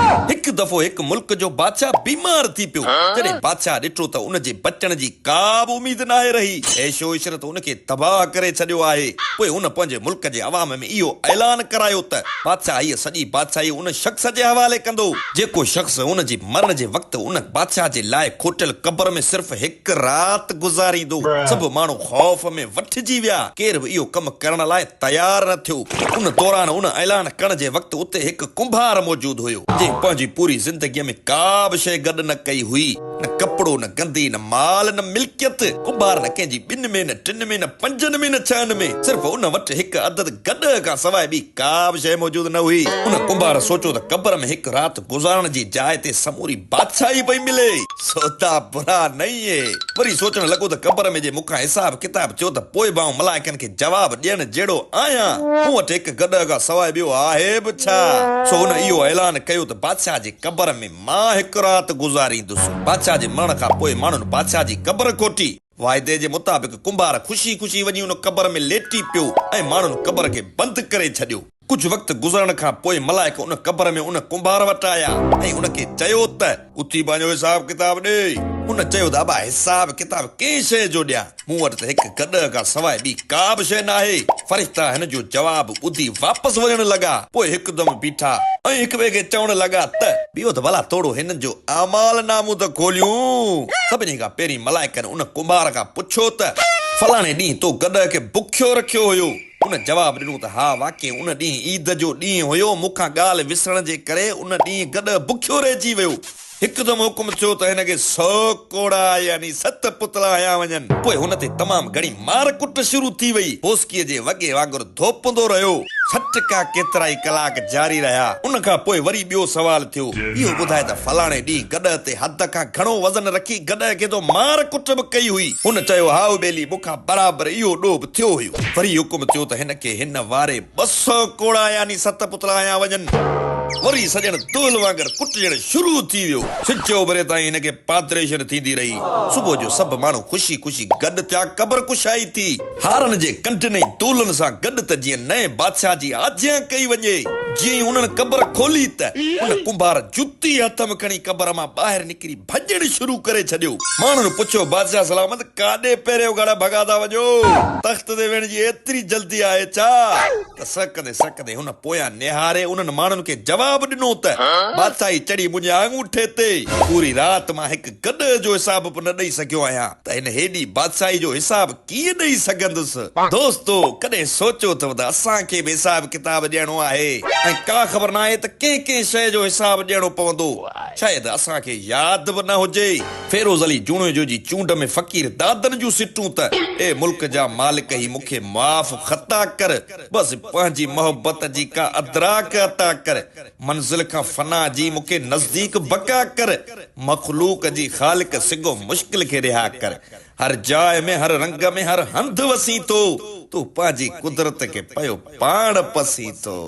هڪ دفعو هڪ ملڪ جو بادشاهه بيمار ٿي پيو. جڏهن بادشاهه ڏٺو ته ان جي بچڻ جي ڪا به اميد ناهي رهي. عيش و عشرت ان کي تباهه ڪري ڇڏيو آهي. پوء هن پنهنجي ملڪ جي عوام ۾ اهو اعلان ڪرايو ته بادشاهه هيء سڄي بادشاهي ان شخص جي حوالي ڪندو، جيڪو شخص هن جي مرڻ جي وقت ان بادشاهه جي لاء کوٽيل قبر ۾ صرف هڪ رات گذاريندو. سڀ ماڻهو خوف ۾ وٺجي ويا. ڪير به اهو ڪم ڪرڻ لاء تيار نه ٿيو. ان دوران ان اعلان ڪرڻ جي وقت اتي هڪ ڪنڀار موجود هيو، جنهن پنهنجي پوري زندگيء ۾ ڪا به شيء گڏ نه ڪئي هئي، نه ڪپڙو، نه گندي، نه مال، نه ملڪيت. ڪنڀار نه ڪنهن جي ٻن ۾، نه ٽن ۾، نه پنجن ۾، نه ڇهن ۾، صرف ان وٽ هڪ عدد گڏهه کان سواء ٻي ڪا به شيء موجود نه هئي. ان ڪنڀار سوچيو ته قبر ۾ هڪ رات گذارڻ جي جاء تي سموري بادشاهي پئي ملي. سودا برا نهين هي. وري سوچڻ لڳو ته قبر ۾ جي مون کان حساب ڪتاب ٿيو ته پوء به آئون ملائڪن کي جواب ڏيڻ جهڙو آهيان. مون وٽ هڪ گڏهه کان سواء ٻيو آهي به ڇا؟ سو هن اهو اعلان ڪيو ته بادشاهه جي قبر ۾ مان هڪ رات گذاريندس. بادشاهه جي مرڻ کان پوء ماڻهن بادشاهه جي قبر کوٽي. واعدي جي مطابق ڪنڀار خوشي خوشي وڃي ان قبر ۾ ليٽي پيو ۽ ماڻهن قبر کي بند ڪري ڇڏيو. ڪجهه وقت گذرڻ کان پوء ملائڪ ان قبر ۾ ان ڪنڀار وٽ آيا ۽ ان کي چيو ته. اٿي پنهنجو حساب ڪتاب ڏي. هن چيو ته ابا حساب ڪتاب ڪنهن شيء جو ڏيان؟ مون وٽ ته هڪ گڏهه کان سواء ٻي ڪا به شيء ناهي. فرشتا هن جو جواب ٻڌي واپس وڃڻ لڳا. پوء هڪدم بيٺا ۽ هڪٻئي کي چوڻ لڳا ته. بيهو ته ڀلا ٿورو هنن جو اعمال نامون ته کوليون. سڀني کان پهرين ملائڪن ان ڪنڀار کان پڇيو ته. فلاڻي ڏينهن تو گڏهه کي بکيو رکيو هيو. ان جواب ڏنو ته ها واقعي ان ڏينهن عيد جو ڏينهن هيو، مون کان ڳالهه وسرڻ جي ڪري ان ڏينهن گڏهه بکيو رهجي ويو. هڪدم حڪم ٿيو ته هن کي سو ڪوڙا يعني ست پتلا هنيا وڃن. پوء هن تي تمام گهڻي مار ڪٽ شروع ٿي وئي. بوسڪيء جي وڳي وانگر ڌوپندو رهيو. ڇٽڪا ڪيترائي ڪلاڪ جاري رهيا. ان کان پوء وري ٻيو سوال ٿيو. اهو ٻڌاء ته فلاڻي ڏينهن گڏهه تي حد کان گهڻو وزن رکي گڏهه کي تو مار ڪٽ به ڪئي هئي. هن چيو، هائو ٻيلي، مون کان برابر اهو ڏوهه به ٿيو هيو. وري حڪم ٿيو ته هن کي هن واري 200 ڪوڙا يعني ست پتلا هنيا وڃن. وري سڄڻ دهل وانگر ڪٽجڻ شروع ٿي ويو. سج اڀري تائين هن کي پادريشن ٿيندي رهي. صبح جو سڀ ماڻهو خوشي خوشي گڏ ٿيا. قبر ڪشائي ٿي. هارن جي ڪنڍن ۽ دولن سان گڏ ته جيئن نئين بادشاهه جي آجيان ڪئي وڃي. جيئن ئي انهن قبر کولي ته ان ڪنڀار جتي هٿ ۾ کڻي قبر مان ٻاهر نڪري ڀڄڻ شروع ڪري ڇڏيو. ماڻهن پڇيو، بادشاهه سلامت، ڪاڏي پهرين اگهاڙا ڀڳا ٿا وڃو؟ تخت تي ويهڻ جي ايتري جلدي آهي ڇا؟ ته سهڪندي سهڪندي هن پويان نهاري انهن ماڻهن کي جواب ڏنو ته، بادشاهي چڙهي منهنجي آڱوٺي تي. پوري رات مان هڪ گڏهه جو حساب به نه ڏئي سگهيو آهيان ته هن هيڏي بادشاهي جو حساب ڪيئن ڏئي سگهندس؟ دوستو! ڪڏهن سوچيو اٿو ته اسان کي به حساب ڪتاب ڏيڻو آهي ۽ ڪا خبر ناهي ته ڪنهن ڪنهن شيء جو حساب ڏيڻو پوندو. شايد اسان کي ياد به نه هجي. فيروز علي جوڻيجو جي چونڊ ۾ فقير دادن جون سٽون ته، اي ملڪ جا مالڪ هي مون کي معاف خطا ڪر، بس پنهنجي محبت جي ڪا ادراڪ عطا ڪر، منزل کان فنا جي مون کي نزديڪ بقا ڪر، مخلوق جي خالق سگهو مشڪل کي رها ڪر، هر جاء ۾ هر رنگ ۾ هر هنڌ وسين ٿو، تون پنهنجي قدرت کي پيو پاڻ پسين ٿو.